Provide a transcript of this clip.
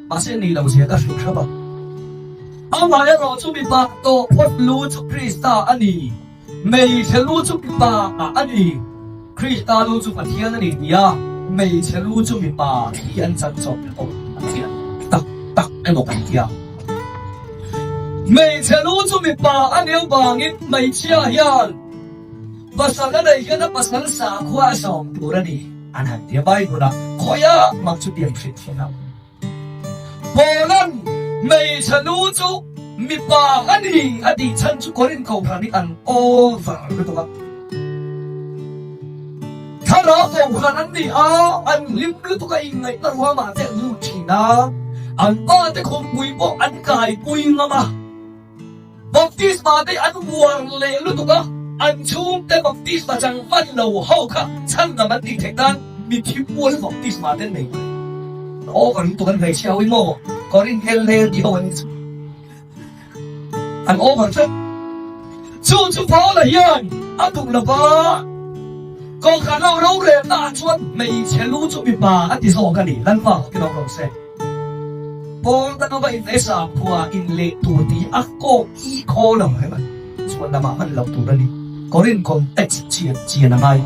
Mahse ni lo zia ka hrilh hrep a. Amaherawh chu mipa tawh phawt lu chu Krista a ni. Hmeichhe lu chu mipa a ni. Krista lu chu Pathian a ni tia hmeichhe lu chu mipa hi an chan chawp tawh a thiam tak tak emaw kan tia. Hmeichhe lu chu mipa a nih avangin hmeichhia hian pasal a neih hian a pasal sakhua a sawm tur a ni an han tia. Bible-ah khawiah mah chutiang hrilh hre lo. Paula'n hmeichhe lu chu mipa a ni a tih chhan chu Korinth kohhran hi an over lutuk a. Thlarau kohhran an ni a, an hlim lutuk a, inngaihna ruamah te an lut thin a, an pa te khumpui pawh an kaipui ngam a. Baptisma te an uar leh lutuk a, an chhungte baptisma chang hman lo ho kha chhandam an tih theih nan mithi pual baptisma te an nei mai. Over lutuk an hmeichhia ho hi maw Korin hel hel tih ho an ni chu. An over tlat. Chu chu Paula hian a duh lo va, Kohhran ho rorelna ah chuan hmeichhe lu chu mipa a ti zawk a ni, Lalpa ho ti lo rawh se. Pawl ka nova in esa khua in leh tur tih a kawk i khaw lo reng a, chuan lamah hman loh tur a ni. Korin context chian chian a ngai.